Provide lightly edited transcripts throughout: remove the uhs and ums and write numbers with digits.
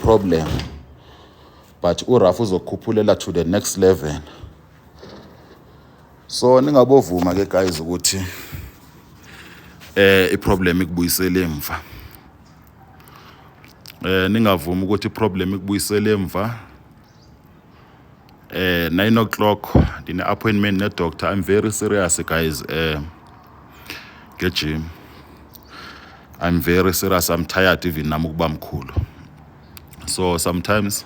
i-problem, but uRafu uzokukhuphulela to the next level. So ningabovuma ke guys ukuthi i-problem ikubuyisele emva. Ningavumi ukuthi i-problem ikubuyisele emva. 9 o'clock ndine appointment ne doctor. I'm very serious guys, nge gym. I'm very serious. I'm tired even nami ukuba mkhulu. So sometimes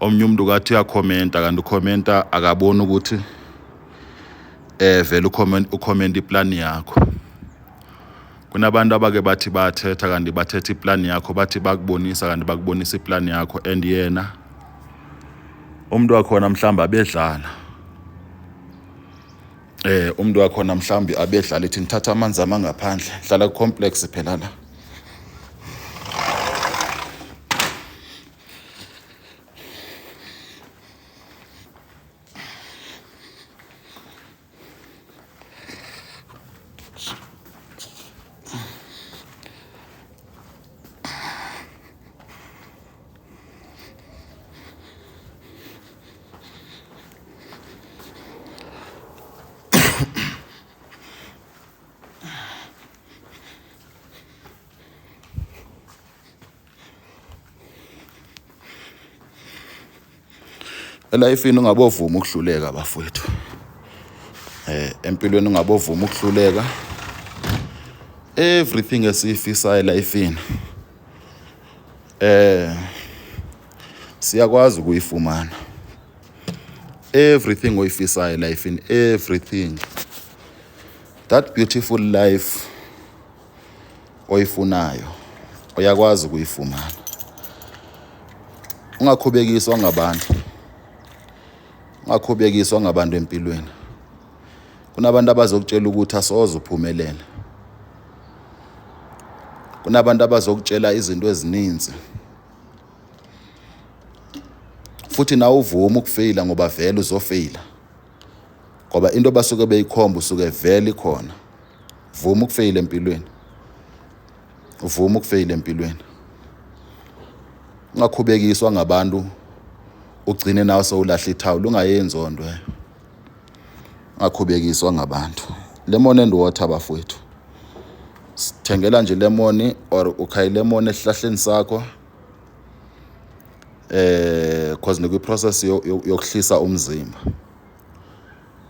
omnye umuntu kathi uyakhomenta, kanti ukhomenta akaboni ukuthi vele ucomment iplan yakho. Kunabantu abake bathi bayathetha kanti bathetha iplan yakho, bathi bakubonisa kanti bakubonisa iplan yakho, and yena umuntu wakhona mhlawumbe abedlala. Umuntu wakhona mhlawumbe abedlala, ithi ngithatha amanzi amangaphandle, hlala ku complex phela la. Elayifini ungabovuma ukuhluleka bafowethu. Empilweni ungabovuma ukuhluleka. Everything esiyifisayo elayifini siyakwazi ukuyifumana. Everything oyifisayo elifini, everything, that beautiful life oyifunayo uyakwazi ukuyifumana. Ungakhubekiswa ngabantu, ungakhubekiswa ngabantu empilweni. Kunabantu abazokutshela ukuthi asoze uphumelele, kunabantu abazokutshela izinto ezininzi, futhi nawe uvuma ukufeyila ngoba vele uzofeyila, ngoba into basuke beyikhomba usuke vele ikhona. Vuma ukufeyila empilweni, uvuma ukufeyila empilweni, ungakhubekiswa ngabantu ugcine nawe sewulahla ithawula, ungayenzi onto leyo. Ungakhubekiswa ngabantu. Lemon and water bafowethu, sithengela nje lemon or ukha ilemon esihlahleni sakho, cause nikwi process yokuhlisa umzimba.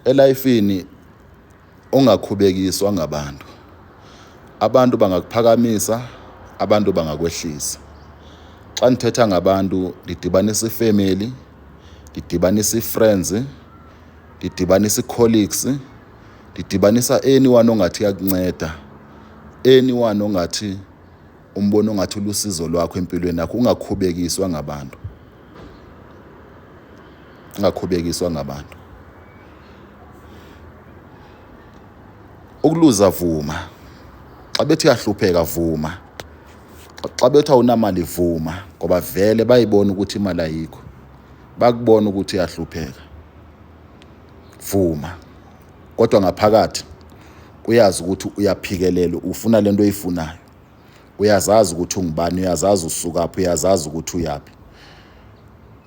Elifini ungakhubekiswa ngabantu. Abantu bangakuphakamisa, abantu bangakwehlisa. Xa ndithetha ngabantu ndidibanisa ifamily, ndidibanisa ii-friends, ndidibanisa ii-colleagues, ndidibanisa anyone ongathi uyakunceda, anyone ongathi umbona ongathi ulusizo lwakho empilweni yakho. Ungakhubekiswa ngabantu, ungakhubekiswa ngabantu. Ukuluza vuma, xa bethi uyahlupheka vuma, xa bethi awunamali vuma, ngoba vele bayibona ukuthi imali ayikho, bakubona ukuthi uyahlupheka, vuma. Kodwa ngaphakathi uyazi ukuthi uyaphikelela, ufuna lento oyifunayo, uyazazi ukuthi ungubani, uyazazi usukaphi, uyazazi ukuthi uyaphi.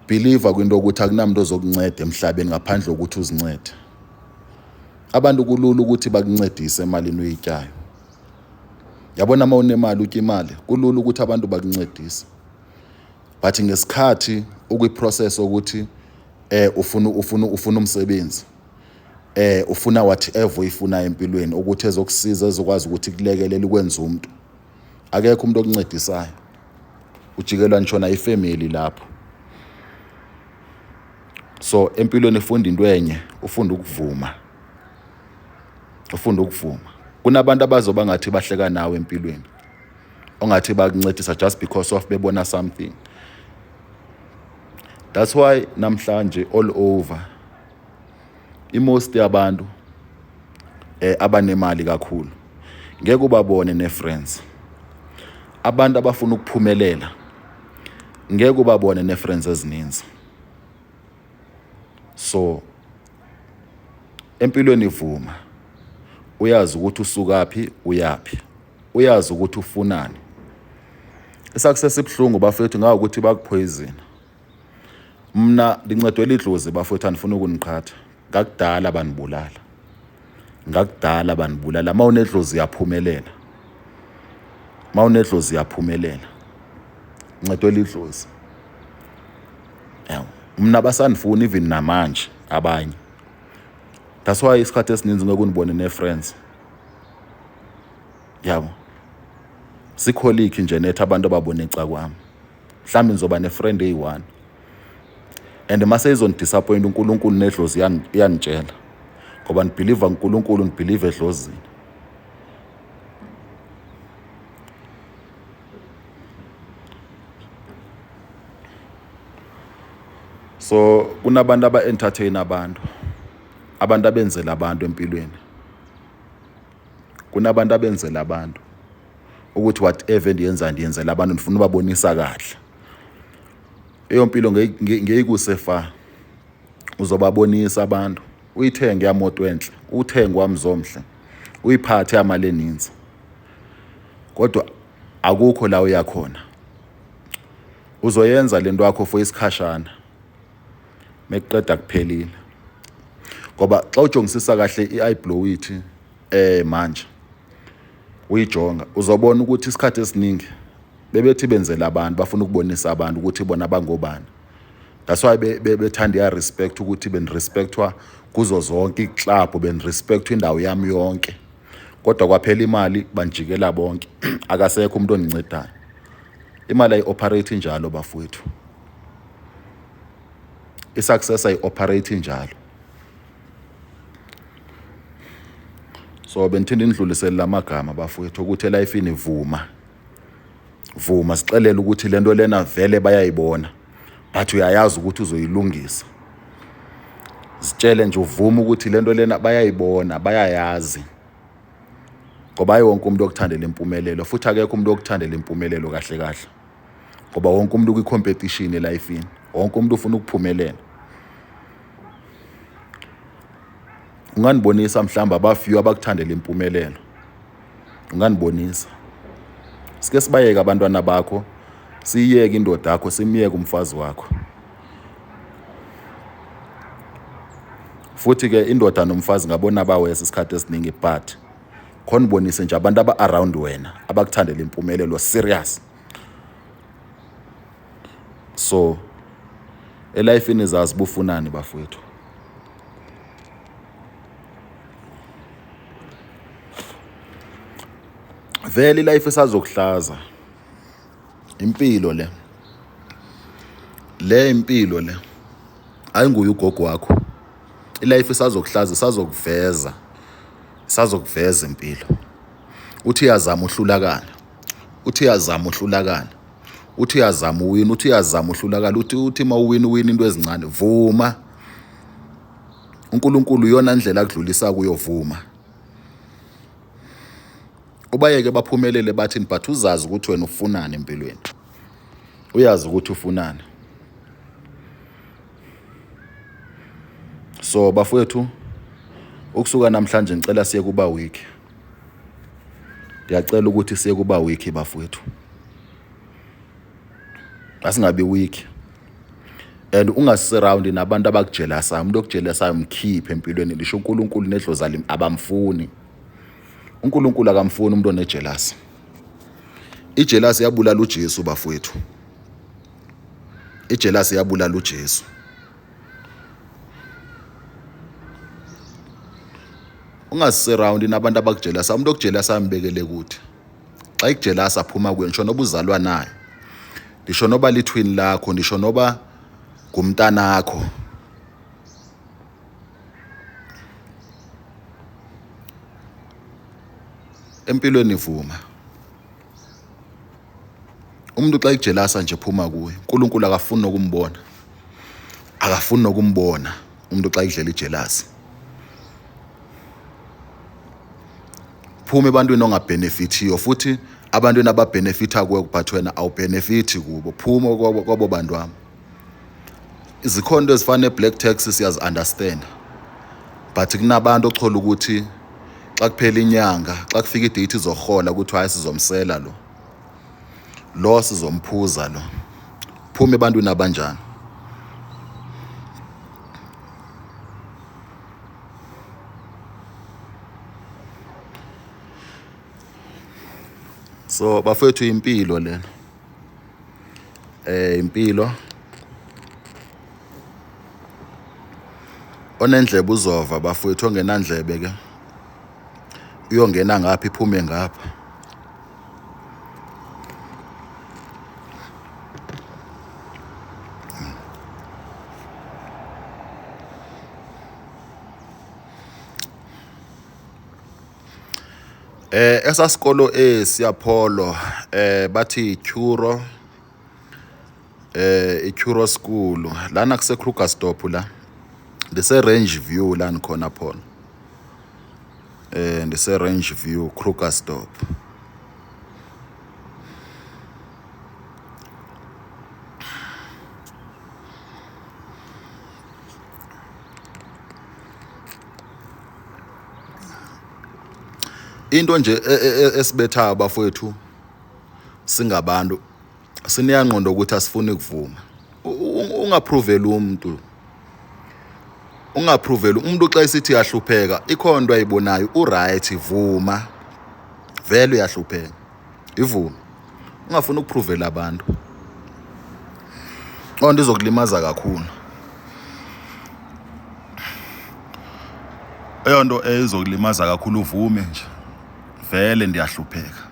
Believe kwinto ukuthi akunamuntu ozokunceda emhlabeni ngaphandle kokuthi uzincede. Abantu kulula ukuthi bakuncedise emalini oyityayo. Yabona uma unemali utya imali, kulula ukuthi abantu bakuncedise. But ngesikhathi ukwi-process ukuthi ufuna umsebenzi, ufuna whatever oyifunayo empilweni ukuthi ezokusiza, ezokwazi ukuthi kulekelele ukwenza umuntu, akekho umuntu okuncedisayo. Ujikelwa ngisho ifamily lapho. So empilweni ufunda into enye, ufunda ukuvuma, ufunda ukuvuma. Kunabantu abazoba ngathi bahleka nawe empilweni, ongathi bakuncedisa just because of bebona something. That's why namhlanje all over imost yabantu abanemali kakhulu ngeke ubabone ne-friends. Abantu abafuna ukuphumelela ngeke ubabone ne-friends ezininzi. So empilweni vuma, uyazi ukuthi usukaphi uyaphi, uyazi ukuthi ufunani. I-success ibuhlungu bafethu ngawukuthi bakuphoyizina. Mna ndincedwe lidlozi bafowethu, andifuni ukuniqhatha. Ngakudala banibulala, ngakudala banibulala. Uma unedlozi uyaphumelela, uma unedlozi uyaphumelela. Ncedwe lidlozi. Yawo, mna basandifuni even namanje abanye. That's why isikhathi esininzi ngeke unibone nee-friends. Yabo, sikholikhi nje netha abantu ababona ecakwami. Mhlawumbe ngizoba ne-friend eyi-one and mase izonidisappoint uNkulunkulu nedlozi iyanitshela ngoba nibhiliva kuNkulunkulu, nibhiliva edlozini. So kunabantu aba-entertain abantu, abantu abenzela abantu empilweni. Kunabantu abenzela abantu ukuthi whatever endiyenzayo ndiyenzela abantu, ndifuna ubabonisa kahle. Eyo mpilo ngeyikuse fa, uzobabonisa abantu. Uyithenge yamoto enhle, uthenge wamzomhle, uyiphathe amali eninzi, kodwa akukho la uya khona. Uzoyenza lento yakho for isikhashana, mekuqeda kuphelile. Ngoba xa ujongisisa kahle i-iBlow it manje uyijonga, uzobona ukuthi isikhathi esiningi bebethi benzela abantu, bafuna ukubonisa abantu ukuthi bona bangobani. That's why bethanda iya-respect ukuthi benirespectwa kuzo zonke iiklabhu, benirespectwa indawo yami yonke. Kodwa kwaphela imali banijikela bonke, akasekho umuntu ondincedayo. Imali ayi-operate njalo bafowethu, i-success ayi-operate njalo. So bendithanda indlulisele lamagama bafowethu ukuthi elifini vuma, vuma, sixelele ukuthi lento lena vele bayayibona, but uyayazi ukuthi uzoyilungisa. Zitshele nje uvume ukuthi lento lena bayayibona, bayayazi. Ngoba hayi wonke umuntu okuthandela impumelelo, futhi akekho umuntu okuthandela impumelelo kahle kahle. Ngoba wonke umuntu ukwi-competition elifini, wonke umuntu ufuna ukuphumelela. Unganibonisa mhlawumbe abafiyo abakuthandela impumelelo, unganibonisa. Sike sibayeke abantwana bakho, siyiyeke indoda yakho, simyeke umfazi wakho. Futhi ke indoda nomfazi ngabona bawesa isikhathi esiningi, but khona ubonise nje abantu aba-around wena abakuthandela impumelelo serious. So elifini zazi bufunani bafowethu. Vele ilife isazokuhlaza. Impilo le, le impilo le ayinguye ugogo wakho. Ilife isazokuhlaza, isazokuveza, isazokuveza impilo. Uthi uyazama uhlulakala, uthi uyazama uhlulakala, uthi uyazama uwina, uthi uyazama uhlulakala, uthi uthi uma uwina uwina into ezincane. Vuma, uNkulunkulu iyona ndlela akudlulisa kuyo, vuma. Ubayeke baphumelele bathini, but uzazi ukuthi wena ufunani empilweni, uyazi ukuthi ufunani. So bafowethu, ukusuka namhlanje ngicela siye kuba week. Ngiyacela ukuthi siye kuba week bafowethu, asingabi weak. And ungasurround nabantu abakujelasayo. Umuntu okujelasayo mkhiphe empilweni. Lisho uNkulunkulu nedlozi abamfuni. uNkulunkulu akamfuni umuntu onejealous. Ijealous yabulala uJesu bafowethu, ijealous yabulala uJesu. Ungasurround nabantu abakujelasa. Umuntu okujelasa ambekele kude. Xa ikujelasa phuma kuye, ngisho noba uzalwa naye, ngisho noba lithwini lakho, ngisho noba ngumntanakho. Empilweni vuma. Umuntu xa ekujelasa nje phuma kuye. uNkulunkulu akafuni nokumbona, akafuni nokumbona umuntu xa ekudlela ijelasi. Phuma ebantwini ongabhenefithiyo, futhi abantwini ababhenefitha kuwe but wena awubhenefithi kubo. Phuma kwabo bantu wami. Zikhona into ezifana ne-black tax, siyazi-understand, but kunabantu ochola ukuthi xa kuphela inyanga, xa kufika idate izohola, ukuthi hayi sizomsela lo. Lo sizomphuza lo. Phuma ebantwini abanjani. So bafethu impilo lena. Impilo. Onendlebe uzova bafowethu, ongenandlebe ke uyongena ngapha iphume ngapha. Esasikolo esiyapholo bathi Curo, iCuro School lana kuse Krugersdorp, la ndise Range View la nikhona phona. Ndise Range View, Krugersdorp. Into nje esibethayo bafowethu singabantu, sineyangqondo ukuthi asifuni kuvuma. Ungaproveli umuntu, ungaproveli umuntu xa esithi uyahlupheka, ikhona into ayibonayo. Uright, vuma vele uyahlupheka, ivume. Ungafuni ukuprovela abantu, loo nto izokulimaza kakhulu. Eyo nto ezokulimaza kakhulu, uvume nje vele ndiyahlupheka.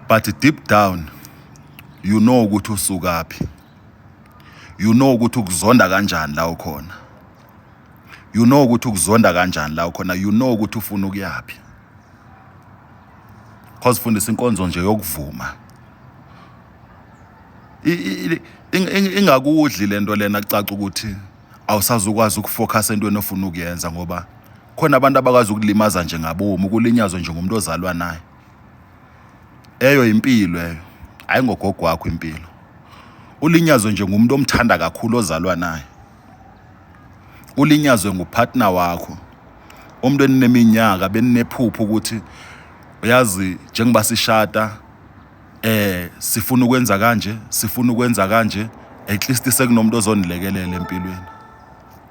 But deep down you know ukuthi usukaphi, you know ukuthi ukuzonda kanjani la ukhona, you know ukuthi ukuzonda kanjani la ukhona, you know ukuthi ufuna ukuyaphi. Cause fundisa inkonzo nje yokuvuma, ingakudli lento lena, kucaca ukuthi awusazukwazi ukufocus entweni ofuna ukuyenza, ngoba khona abantu abakwazi ukulimaza nje ngabomu, ukulinyazwa nje ngumuntu ozalwa naye. Eyo impilo eyo, hayi ngogogo wakho impilo. Ulinyazwe nje ngumuntu omthanda kakhulu ozalwa naye, ulinyazwe ngupartner wakho, umuntu enineminyaka beninephupho ukuthi uyazi njengoba sishada sifuna ukwenza kanje, sifuna ukwenza kanje, at least sekunomuntu ozonilekelela empilweni.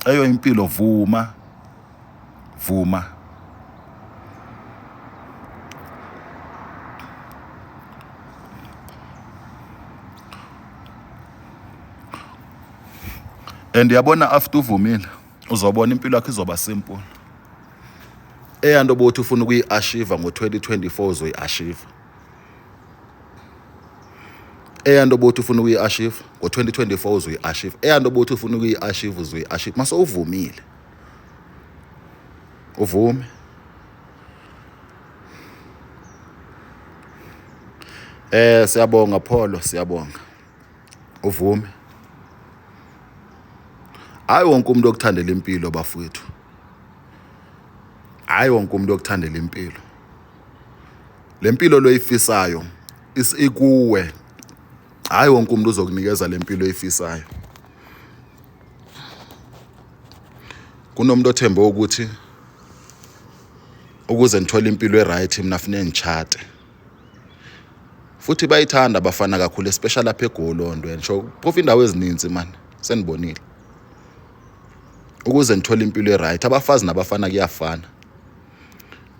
Eyo impilo, vuma, vuma. And yabona, after uvumile, uzobona impilo yakho izoba simple. Eyanto bothi ufuna ukuyi-achieve ngo-2024, uzoyi-achieve. Eyanto bothi ufuna ukuyi-achieve ngo-2024, uzoyi-achieve. Eyanto bothi ufuna ukuyi-achieve, uzoyi-achieve mase uvumile, uvume. Siyabonga Pholo, siyabonga. Uvume. Hayi wonke umuntu okuthandela impilo bafowethu, hayi wonke umuntu okuthandela impilo. Le mpilo loyifisayo ikuwe, hayi wonke umuntu uzokunikeza le mpilo oyifisayo. Kunomuntu othembe ukuthi ukuze ngithole impilo eright mina funeke ngitshate, futhi bayithanda abafana kakhulu, especially apha eGoli loo nto. Ngisho phofu indawo ezininzi mani senibonile, ukuze ngithole impilo eright, abafazi nabafana kuyafana,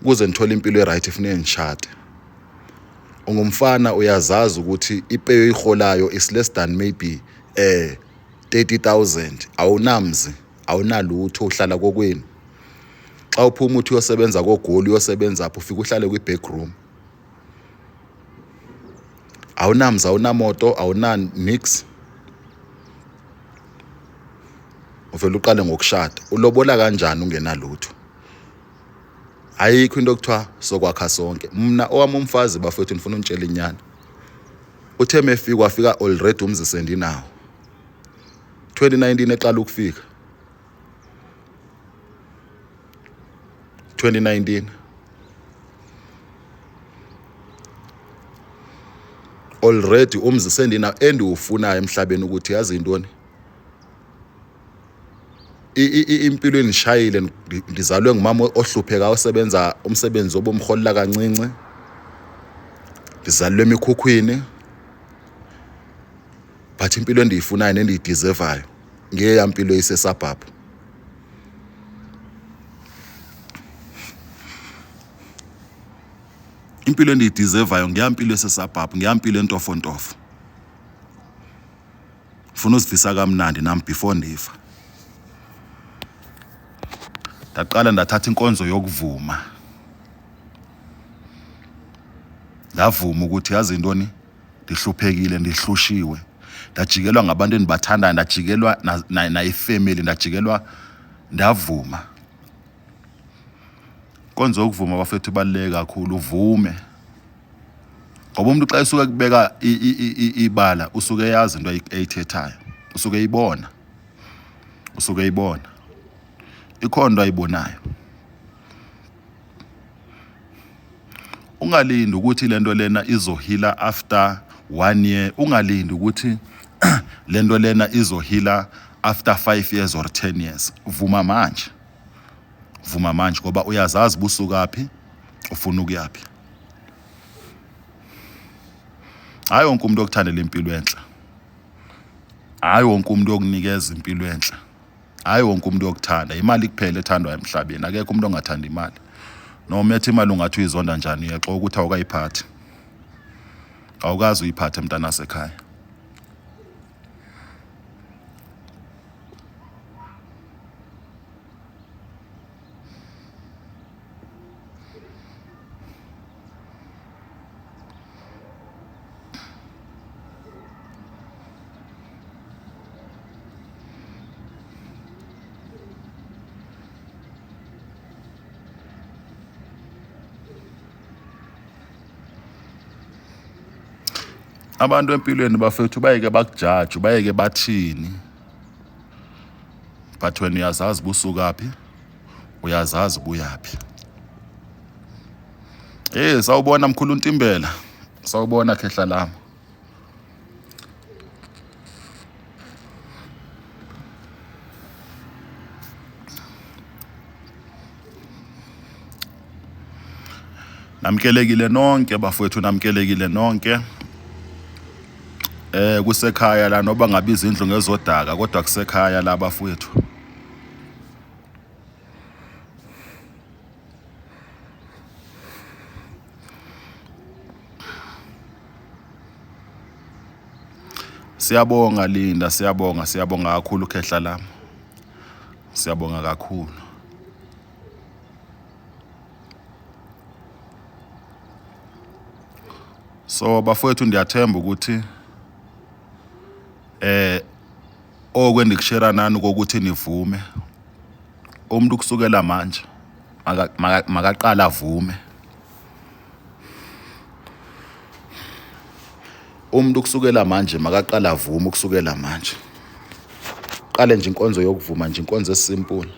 ukuze ngithole impilo eright funeke ngishade. Ungumfana, uyazazi ukuthi ipay oyiholayo is less than maybe 30,000, awunamzi, awunalutho, uhlala kokwenu. Xa uphuma uthi uyosebenza koGoli, uyosebenza apho, ufike uhlale kwi-back room, awunamzi, awunamoto, awuna nix. Uvela uqale ngokushada, ulobola kanjani ungenalutho? Ayikho into okuthiwa sokwakha sonke. Mna owami umfazi bafethu, ndifuna untshela inyani, uthe mefika wafika already umzi sendinawo. 2019 eqala ukufika, 2019 already umzi sendinawo endiwufunayo emhlabeni, ukuthi yazi intoni. Impilo engishayile, ngizalwe ngumama ohlupheka osebenza umsebenzi obumholela kancinci. Ngizalelwe emikhukhwini, but impilo endiyifunayo nendiyidizevayo ngeya mpilo isesabhabhu. Impilo endiyidizevayo ngeya mpilo esesabhabhu, ngeya mpilo entofontofo. Funa uzivisa kamnandi nam before ndifa. Ndaqala ndathatha inkonzo yokuvuma, ndavuma ukuthi yazi intoni, ndihluphekile, ndihlushiwe, ndajikelwa ngabantu endibathandayo, ndajikelwa nayifemeli, ndajikelwa, ndavuma. Inkonzo yokuvuma bafethu ibaluleke kakhulu, uvume ngoba umuntu xa esuke kubeka ibala usuke eyazi into eyithethayo, usuke eyibona, usuke eyibona, ikhona into ayibonayo. Ungalindi ukuthi lento lena izohila after 1 year, ungalindi ukuthi lento lena izohila after 5 years or 10 years. Vuma manje, vuma manje, ngoba uyazazi busukaphi, ufuna ukuyaphi. Hayi wonke umuntu okuthandela impilo enhle, hayi wonke umuntu okunikeza impilo enhle, hayi wonke umuntu yokuthanda imali kuphela ethandwa emhlabeni. Akekho umuntu ongathanda imali. Noma ethi imali ungathi uyizonda njani, uyaxoka ukuthi awukayiphathi, awukazi uyiphathe mntana sekhaya. Abantu empilweni bafethu bayeke bakujaje, bayeke bathini, but wena uyazazi busukaphi, uyazazi buyaphi. Hey, sawubona mkhulu Ntimbela, sawubona khehla lami. Namkelekile nonke bafowethu, namkelekile nonke. Kusekhaya la, noba ngabe izindlu ngezodaka kodwa kusekhaya la bafowethu. Siyabonga Linda, siyabonga, siyabonga kakhulu khehla lami. Siyabonga kakhulu. So bafowethu, ndiyathemba ukuthi okwendikushera nani kokuthi nivume umuntu kusukela manje makaqala avume umuntu kusukela manje, makaqala avume kusukela manje. Qale nje inkonzo yokuvuma nje, inkonzo esimple,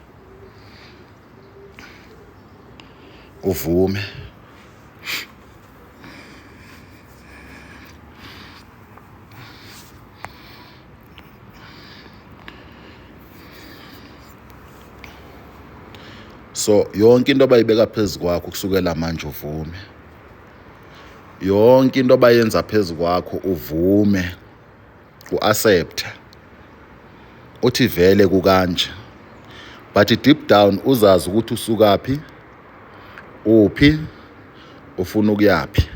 uvume. So yonke into abayibeka phezu kwakho kusukela manje uvume, yonke into abayenza phezu kwakho uvume, uaccept, uthi vele kukanje, but deep down uzazi ukuthi usukaphi, uphi, ufuna ukuyaphi.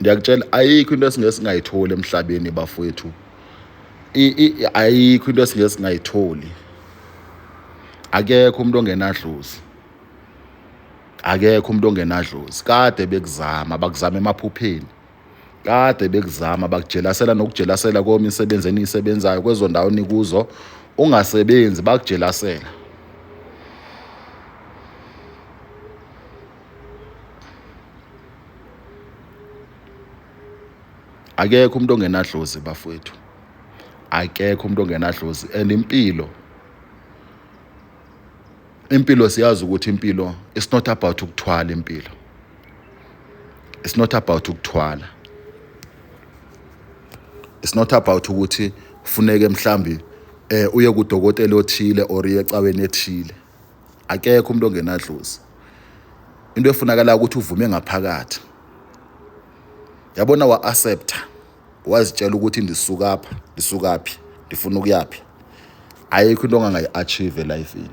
Ndiyakutshela, ayikho into esingeke singayitholi emhlabeni bafowethu, ayikho into esingeke singayitholi. Akekho umuntu ongenadlozi, akekho umuntu ongenadlozi. Kade bekuzama, bakuzama emaphupheni, kade bekuzama, bakujelasela nokujelasela kwemisebenzi eniyisebenzayo kwezo ndawo nikuzo, ungasebenzi bakujelasela. Akekho umuntu ongenadlozi bafowethu, akekho umuntu ongenadlozi. And impilo, impilo siyazi ukuthi impilo it's not about ukuthwala, impilo it's not about ukuthwala, it's not about ukuthi funeke mhlambi Uye kudokotela othile or uye ecaweni ethile. Akekho umuntu ongenadlozi. Into efunakala ukuthi uvume ngaphakathi. Yabona wa-accepta wazitshela ukuthi ndisuka apha, ndisukaphi, ndifuna ukuyaphi. Ayikho into ongangayi-achieve elifini.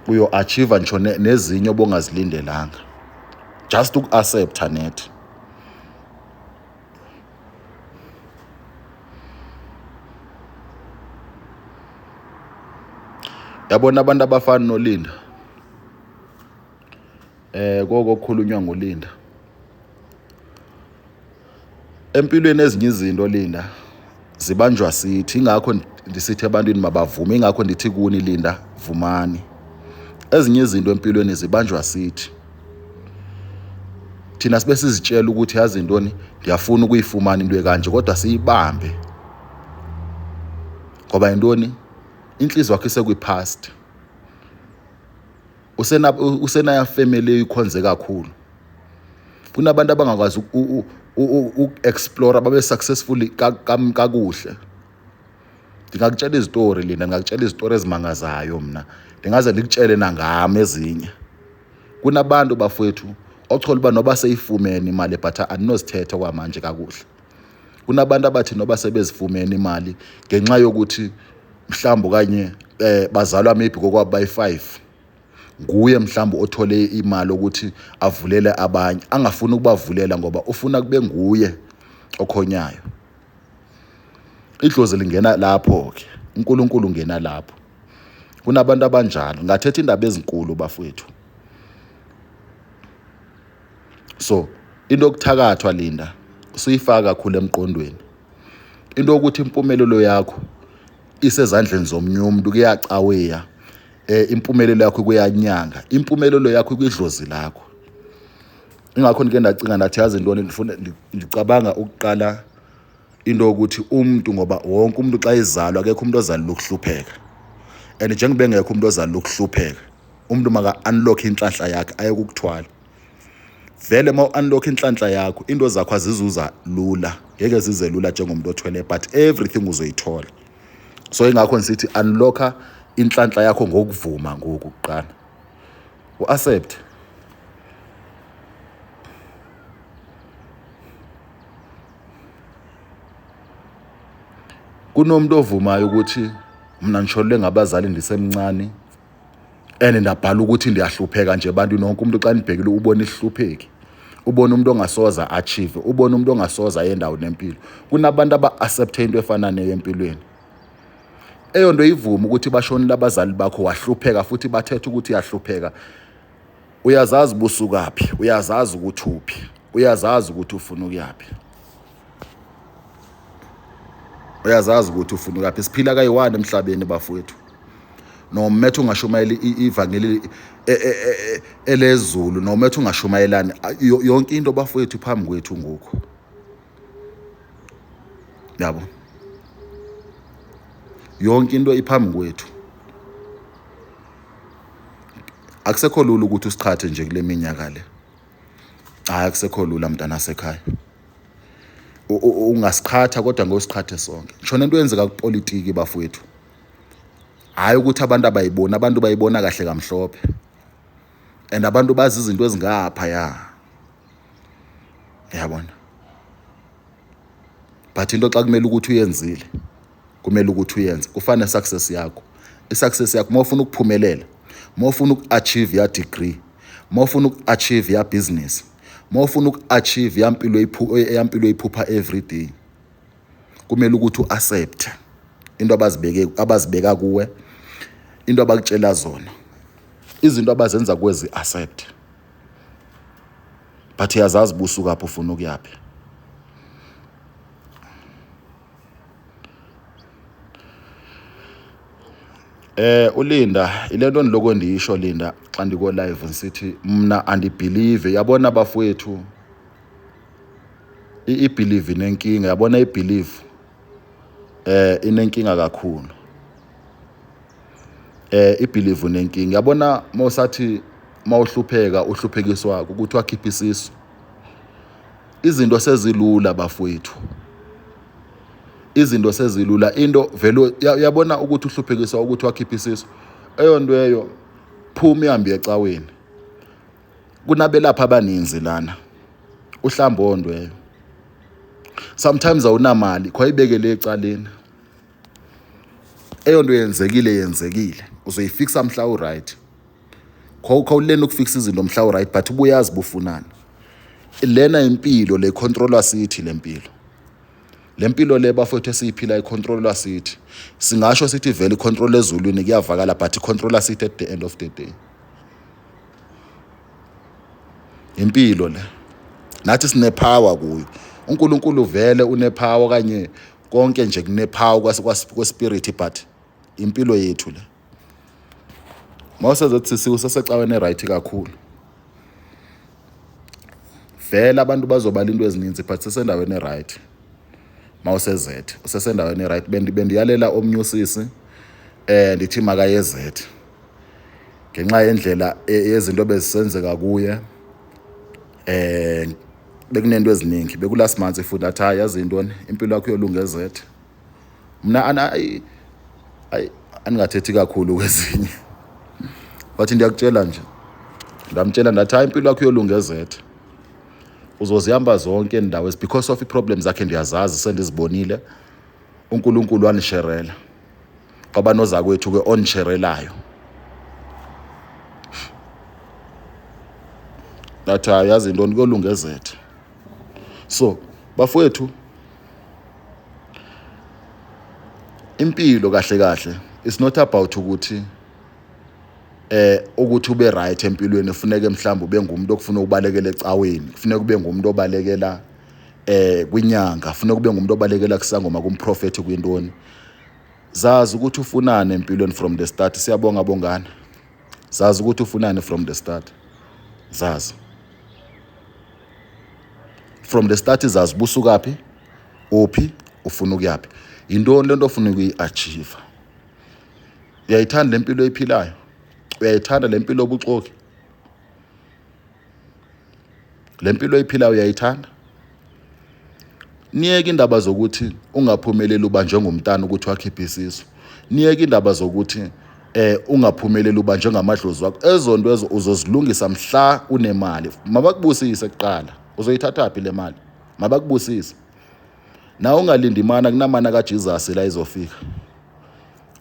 Uyo-achieve ngisho nezinye obongazilindelanga. Just uku-accepta net. Yabona abantu abafana noLinda. Koko kukhulunywa ngoLinda. Empilweni ezinye izinto Linda zibanjwa sithi, ingakho ndisithi ebantwini mabavume, ingakho ndithi kuni Linda vumani. Ezinye izinto empilweni zibanjwa sithi. Thina sibe sizitshela ukuthi yazi intoni, ndiyafuna ukuyifumana into ekanje kodwa siyibambe. Ngoba yintoni? Inhliziyo yakho isekwi-past. Usena usenaya family eyikhonze kakhulu. Kunabantu abangakwazi uku-explore babe successful kakuhle. Ndingakutshela izitori Linda, ndingakutshela izitori ezimangazayo mna. Ndingaze ndikutshele nangam ezinye. Kunabantu bafowethu ochola uba noba seyifumene imali but andinozithetha okwamanje kakuhle. Kunabantu abathi noba sebezifumene imali ngenxa yokuthi mhlawumbi okanye bazalwa maybe kokwabo bayi-5, nguye mhlawumbi othole imali ukuthi avulele abanye, angafuni ukubavulela ngoba ufuna kube nguye okhonyayo. Idlozi lingena lapho-ke, uNkulunkulu ungena lapho. Kunabantu abanjalo. Ngingathetha indaba ezinkulu bafowethu. So into yokuthakathwa Linda usuyifaka kakhulu emqondweni. Into yokuthi impumelelo yakho isezandleni zomunye umuntu kuyacaweya, impumelelo yakho kuyanyanga, impumelelo yakho kwidlozi lakho. Ingakho ndike ndacinga ndathi yazi intoni, ndifuna ndicabanga ukuqala into yokuthi umuntu, ngoba wonke umuntu xa ezalwa akekho umuntu ozalelwe ukuhlupheka, and njengoba engekho umuntu ozalelwe ukuhlupheka, umuntu maka-unlock inhlanhla yakhe aye kukuthwala. Vele uma u-unlock inhlanhla yakho into zakho azizuza lula, ngeke zize lula njengomuntu othwele, but everything uzoyithola. So ingakho ngisithi unlocka inhlanhla yakho ngokuvuma ngoku kuqala, u-accept. Kunomuntu ovumayo ukuthi mna ngishonelwe ngabazali ndisemncane and ndabhala ukuthi ndiyahlupheka nje ebantwini. Wonke umuntu xa ndibhekile ubona isihlupheki, ubona umuntu ongasoza achieve, ubona umuntu ongasoza aye endawo nempilo. Kunabantu aba-accepte into efana neyo empilweni. Eyo nto ivuma ukuthi bashonile abazali bakho, wahlupheka futhi bathetha ukuthi uyahlupheka. Uyazazi ubusukaphi, uyazazi ukuthi uphi, uyazazi ukuthi ufuna ukuyaphi, uyazazi ukuthi ufuna ukuyaphi. Siphila kayi-one emhlabeni bafowethu. Noma ethi ungashumayela ivangeli elezulu, noma ethi ungashumayelani, yonke into bafowethu phambi kwethu ngoku. Yabo, yonke into iphambi kwethu. Akusekho lula ukuthi usiqhathe nje kule minyaka le. Hayi, akusekho lula mntana sekhaya. Ungasiqhatha kodwa ngosiqhathe sonke. Ngisho nento eyenzeka kupolitiki bafowethu, hhayi ukuthi abantu abayiboni, abantu bayibona kahle kamhlophe and abantu bazi izinto ezingaphaya, yabona. But into xa kumele ukuthi uyenzile, kumele ukuthi uyenze. Kufana ne-success yakho, i-success yakho uma ufuna ukuphumelela, uma ufuna uku-achieve ya degree, uma ufuna uku-achieve ya business, uma ufuna uku-achieve yampilo yampilo oyiphupha every day, kumele ukuthi u-accept into abazibeke abazibeka kuwe, into abakutshela zona, izinto abazenza kuwe zi-accept. But uyazazi busukaphi, ufuna ukuyaphi. uLinda, ile nto ndiloko ndiyisho Linda xa ndiko live ngisithi mna andibhilive. Yabona bafowethu, i-believe inenkinga. Yabona i-believe inenkinga kakhulu. I-believe inenkinga. Yabona mawusathi mawuhlupheka uhluphekiswa ukuthi wakhipha isisu, izinto sezilula bafowethu. Izinto sezilula, into vele uyabona ukuthi uhluphekiswa ukuthi wakhipha isisu. Eyonto eyo phuma ihambe ecaweni. Kunabelaphi abaninzi lana. Uhlamba ondweyo. Sometimes awunamali, khwayibekele ecaleni. Eyonto yenzekile yenzekile. Uzoyifixa mhla u-right. Khawulena ukufixa izinto mhla u-right but ubuyazi bufunani. Lena impilo le controlwa sithi le mpilo. Le mpilo le bafowethu esiyiphila icontrolwa sithi. Singasho sithi vele icontrol ezulwini kuyavakala but icontrolwa sithi at the end of the day. Impilo le. Nathi sinepower kuyo. uNkulunkulu vele unepower kanye konke nje kunepower kwespirit but impilo yethu le. Mawuseze usesecaweni right kakhulu. Vele abantu bazobala into ezininzi but sesendaweni right. Mawusezethe usesendaweni right bendiyalela omnye usisi ndithi makayezethe ngenxa yendlela yezinto bezisenzeka kuye. Bekunento eziningi bekulast month futhi athi hayi yazi intoni impilo yakho iyolunga ezethe. Mna ana ayi andingathethi kakhulu kwezinye but ndiyakutshela nje, ndamtshela ndathi hayi impilo yakho iyolunga ezethe, uzozihamba zonke indawo because of i-problems zakhe ndiyazazi sendizibonile. uNkulunkulu wanisherela kwaba nozakwethu ke onisherelayo. Ndathi hayi yazi intoni kuyolunga ezethe. So bafowethu impilo kahle kahle it's not about ukuthi ukuthi ube right empilweni kufuneke mhlawumbe ube ngumuntu okufuna ukubalekela ecaweni, kufuneka ube ngumuntu obalekela kwinyanga, kufuneka ube ngumuntu obalekela kusangoma, kumprofethi, kwintoni. Zazi ukuthi ufunani empilweni from the start. Siyabonga bongani. Zazi ukuthi ufunani from the start. Zazi from the start, zazi busukaphi, uphi, ufuna ukuyaphi, yintoni lento ofuna ukuyi-achieve. Uyayithanda le mpilo oyiphilayo? Uyayithanda le mpilo obuxoki? Le mpilo oyiphilayo uyayithanda? Niyeke indaba zokuthi ungaphumeleli uba njengomntana ukuthi wakhipha isisu. Niyeke indaba zokuthi ungaphumeleli uba njengamadlozi wakho. Ezonto ezo uzozilungisa mhla unemali. Mabakubusise kuqala. Uzoyithatha phi le mali? Mabakubusise. Nawe ungalindi imana, kunamana kaJesus la izofika.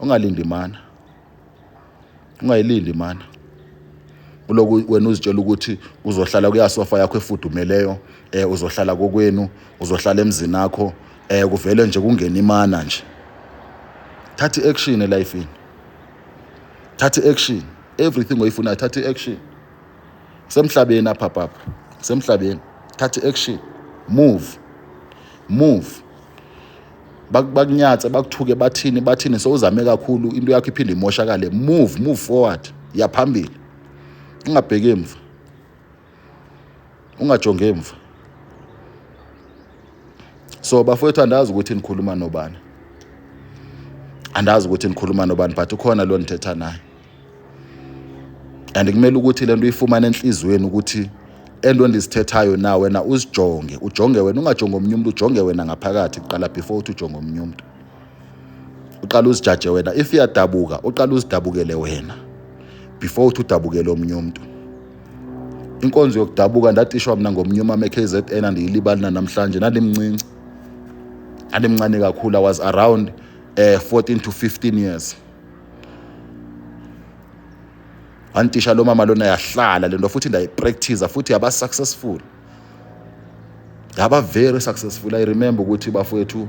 Ungalindi imana. Ungayilindi imana. Uloku wena uzitshela ukuthi uzohlala kuyasofa yakho efudumeleyo, uzohlala kokwenu, uzohlala emzini akho, kuvele nje kungena imana nje. Thatha i-action elifini. Thatha i-action. Everything oyifunayo thatha i-action. Semhlabeni apha papa. Semhlabeni. Thatha i-action. Move. Move. Bakunyatse bakuthuke bathini bathini, sowuzame kakhulu into yakho iphinde imoshakale. Move, move forward. Ya phambili. Ungabheki emva. Ungajongi emva. So bafowethu andazi ukuthi nikhuluma nobani. Andazi ukuthi nikhuluma nobani but ukhona lo nithetha naye. And kumele ukuthi lento uyifumane enhliziyweni ukuthi ento endizithethayo na wena uzijonge, ujonge wena, ungajongi omnye umuntu, ujonge wena ngaphakathi kuqala before uthi ujonge omnye umuntu. Uqala uzijaje wena, if iyadabuka uqala uzidabukele wena before uthi udabukele omnye umuntu. Inkonzo yokudabuka ndatishwa mina ngomnye umama e-KZN, andiyilibali namhlanje. Ndandimncinci, ndandimncane kakhulu. I was around 14 to 15 years. Wantisha lo mama lona, yahlala lento futhi ndayipractice futhi yaba successful, yaba very successful. I remember ukuthi bafowethu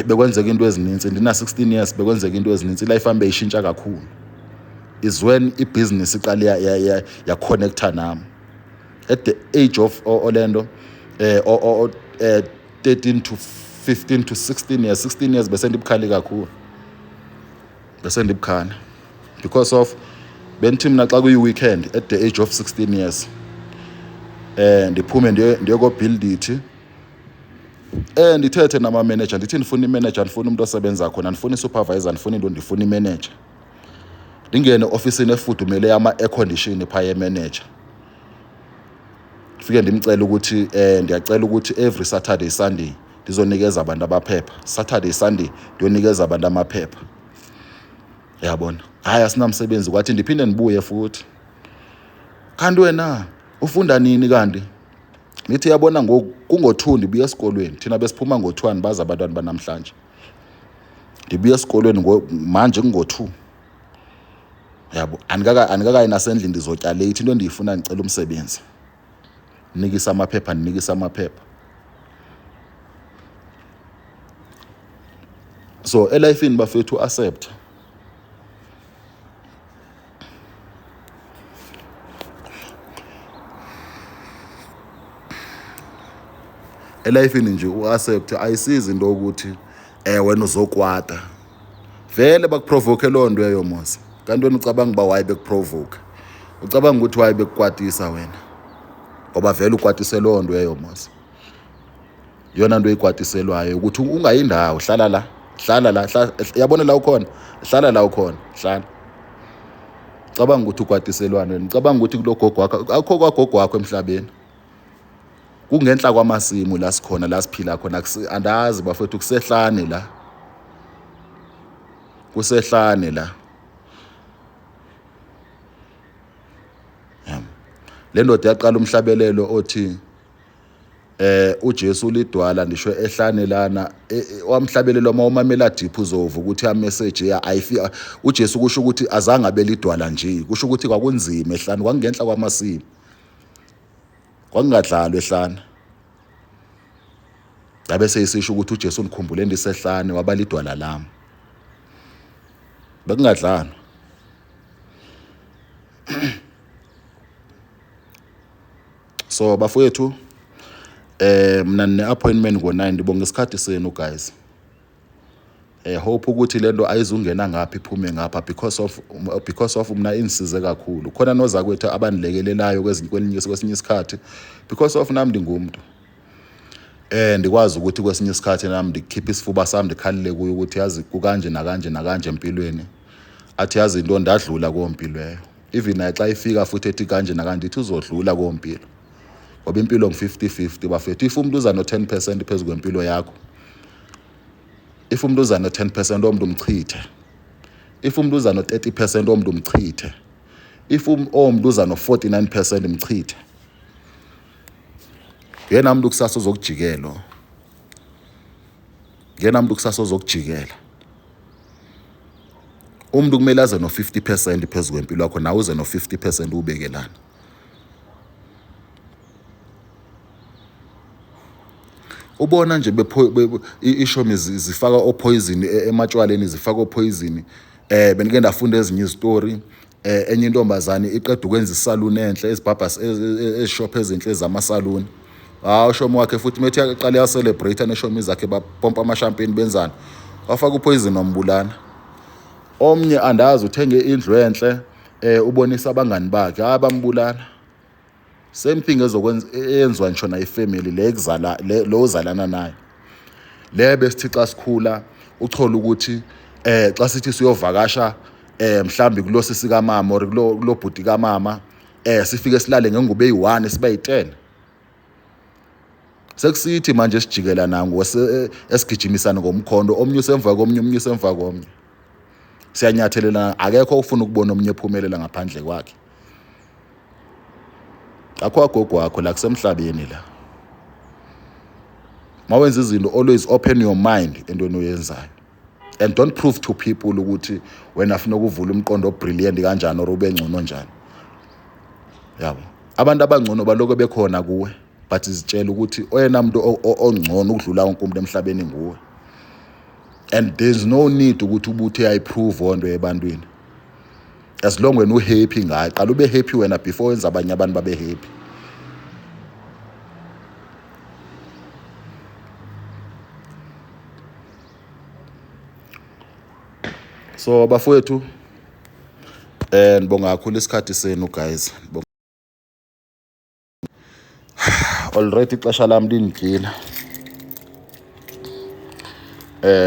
bekwenzeka into ezininzi ndina 16 years, bekwenzeka into ezininzi, life yami beyishintsha kakhulu. Is when ibhizinisi iqale ya connecta nami at the age of Orlando 13 to 15 to 16 years. 16 years bese ndibukhali kakhulu, bese ndibukhali because of bendithi mna xa kuyi-weekend at the age of 16 years ndiphume ndiye ko-Build It, ndithethe nama-manager, ndithi ndifuna imanager, ndifuna umuntu osebenza khona, ndifuna i-supervisor, ndifuna into, ndifuna imanager. Ndingene ofisini efudumele yama-air condition phaya emanager, fike ndimcela ukuthi ndiyacela ukuthi every Saturday, Sunday Ndizonikeza abantu amaphepha. Saturday, Sunday ndiyonikeza abantu amaphepha. Yabona, hayi asinamsebenzi, kwathi ndiphinde ndibuye futhi. Kanti wena ufunda nini kanti? Nithi yabona ngoku kungo-2 ndibuya esikolweni, thina besiphuma ngo-2, andibazi abantwana banamhlanje. Ndibuya esikolweni manje kungo-2. Yabo, andikakayi nasendlini, ndizotya late, into endiyifuna ndicela umsebenzi. Nikisa amaphepha, ndinikisa amaphepha. So elifini bafethu, accept. Elifini nje u-accept ayisizi into yokuthi wena uzokwata. Vele bakuprovoke loo nto eyo mos. Kanti wena ucabanga uba why bekuprovoke? Ucabanga ukuthi why bekukwatisa wena? Ngoba vele ukwatise loo nto eyo mos. Yona nto ikwatiselwayo ukuthi ungayindawo, hlala la, hlala la, yabona la ukhona, hlala la ukhona, hlala. Cabanga ukuthi ukwatiselwani wena, ucabanga ukuthi kulo gogo wakho, akukho kwagogo wakho emhlabeni. Kungenhla kwamasimu la sikhona, la siphila khona, andazi bafethu, kusehlane la. Kusehlane la. Le ndoda yaqala umhlabelelo othi uJesu ulidwala ndisho ehlane lana, wamhlabelelo uma umamela deep uzova ukuthi ya message ya ayifika. uJesu kusho ukuthi azange abe lidwala nje, kusho ukuthi kwakunzima ehlane, kwakungenhla kwamasimu, kwakungadlalwa ehlane. Yabe seyisisho ukuthi uJesu unikhumbule ndisehlane, waba lidwala lami, bekungadlalwa. So bafowethu, mina nine appointment ngo-9, ndibonga isikhathi senu guys. Hope ukuthi lento ayizungena ngapha iphume ngapha, because of mina ingisize kakhulu. Khona nozakwethu abandilekelelayo kwezinye kwelinye kwesinye isikhathi, because of nami ndingumuntu, ndikwazi ukuthi kwesinye isikhathi nami ndikhiphe isifuba sami, ndikhalile kuyo ukuthi yazi kukanje nakanje nakanje empilweni, athi yazi into ndadlula kuwo mpilo leyo. Even naye xa ifika futhi ethi kanje nakanje, ithi uzodlula kuwo mpilo, ngoba impilo ngu-50-50 bafethu. If umuntu uza no-10% phezu kwempilo yakho, if umuntu uza no-10% omntu umchithe, if umuntu uza no-30% omntu umchithe, if omntu uza no-49% mchithe. Yena mntu kusasa uzokujikela, yena mntu kusasa uzokujikela. Umuntu kumele aze no-50% phezu kwempilo yakho, nawe uze no-50% ubekelana. Ubona nje ishomi zifaka opoison ematshwaleni, zifaka opoison. Benike ndafunda ezinye izitori, enye intombazane iqeda ukwenza isaluni enhle, ezibhabhas ezishop ezinhle zamasaluni. Hawu, ushomi wakhe futhi methi aqale ya-celebrate neshomi zakhe, bapompa amashampeni, benzani, wafaka upoison, wambulala. Omnye andazi uthenge indlu enhle, ubonisa abangani bakhe, hayi bambulala. Same thing ezokwenza eyenziwa ngisho na ifamily le ekuzala lo ozalana nayo, le besithi xa sikhula uthola ukuthi xa sithi siyovakasha mhlambi kulo sisi kamama or kulo bhuti kamama, sifike silale ngengubo eyi-1 siba yi-10. Sekusithi manje sijikela nango esigijimisana ngomkhondo, omnye usemva komnye, omnye usemva komnye, siyanyathelelana, akekho ufuna ukubona omnye ephumelela ngaphandle kwakhe. Akho agogo wakho la, kusemhlabeni la. Mawenza izinto, always open your mind entweni oyenzayo and don't prove to people ukuthi wena funa ukuvula umqondo obrilliant kanjani or ube ngcono njani, yabo. Abantu abangcono baloko bekhona kuwe, but zitshela ukuthi oyena muntu ongcono ukudlula wonke umuntu emhlabeni nguwe, and there's no need ukuthi ubuthe uyayiprove onto ebantwini. As long wena uhappy ngayo, qala ube happy wena before wenza abanye abantu babe happy. So bafowethu, ngibonga kakhulu isikhathi senu guys. Already ixesha lami lindikile,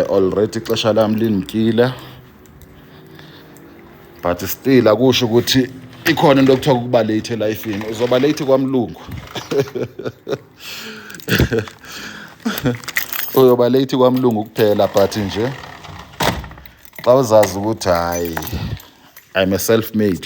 already ixesha lami lindikile, but still akusho ukuthi ikhona into okuthiwa ukuba late elifini. Uzoba late kwamlungu. Uyoba late kwamlungu kuphela, but nje xa uzazi ukuthi hayi, I'm a self made.